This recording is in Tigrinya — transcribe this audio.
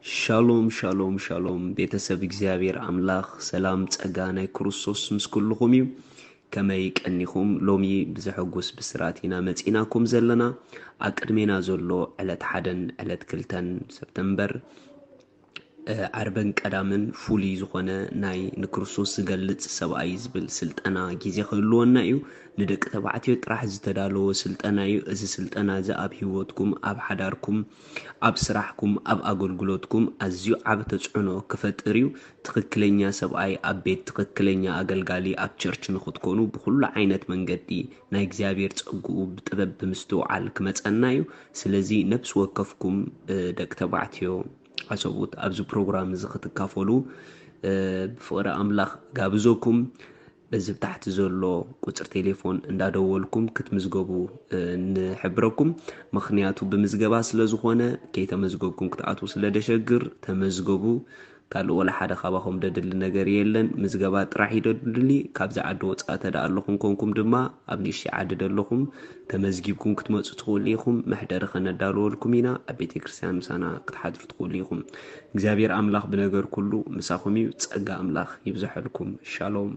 ሻሎም ሻሎም ሻሎም፣ ቤተሰብ እግዚኣብሔር ኣምላኽ ሰላም ጸጋ ናይ ክርስቶስ ምስ ኩልኹም እዩ። ከመይ ቀኒኹም? ሎሚ ብዘሐጉስ ብስራት ኢና መጺናኩም ዘለና። ኣብ ቅድሜና ዘሎ ዕለት ሓደን ዕለት ክልተን ሰፕተምበር፣ እ፣ ዓርበን ቀዳምን ፍሉይ ዝኾነ ናይ ንክርስቶስ ዝገልጽ ሰብኣይ ዝብል ስልጠና ግዜ ክህልወና እዩ። ንደቂ ተባዕትዮ ጥራሕ ዝተዳለወ ስልጠና እዩ። እዚ ስልጠና እዚ ኣብ ህይወትኩም፣ ኣብ ሓዳርኩም፣ ኣብ ስራሕኩም፣ ኣብ ኣገልግሎትኩም ኣዝዩ ዓቢ ተጽዕኖ ክፈጥር እዩ። ትኽክለኛ ሰብኣይ ኣብ ቤት፣ ትኽክለኛ ኣገልጋሊ ኣብ ቸርች ንኽትኮኑ ብኹሉ ዓይነት መንገዲ ናይ እግዚኣብሔር ጸግኡ ብጥበብ ብምስትውዓል ክመጸና እዩ። ስለዚ ነፍሲ ወከፍኩም፣ እ፣ ደቂ ተባዕትዮ ዓሰቡት ኣብዚ ፕሮግራም እዚ ክትካፈሉ፣ እ፣ ብፍቕሪ ኣምላኽ ጋብዘኩም። በዚ ብታሕቲ ዘሎ ቁጽሪ ቴሌፎን እንዳደወልኩም ክትምዝገቡ፣ እ፣ ንሕብረኩም። ምኽንያቱ ብምዝገባ ስለ ዝኾነ ከይተመዝገብኩም ክትኣትዉ ስለ ደሸግር ተመዝገቡ። ካልእ ወላ ሓደ ካባኹም ደድሊ ነገር የለን። ምዝገባ ጥራሕ እዩ ደድሊ። ካብዚ ዓዲ ወጻኢ ተደኣ ኣለኹም ኮንኩም ድማ ኣብ ንእሽተይ ዓዲ ደለኹም ተመዝጊብኩም ክትመጹ ትኽእሉ ኢኹም። መሕደሪ ከነዳልወልኩም ኢና። ኣብ ቤተ ክርስቲያን ምሳና ክትሓድሩ ትኽእሉ ኢኹም። እግዚኣብሔር ኣምላኽ ብነገር ኩሉ ምሳኹም እዩ። ጸጋ ኣምላኽ ይብዝሐልኩም። ሻሎም።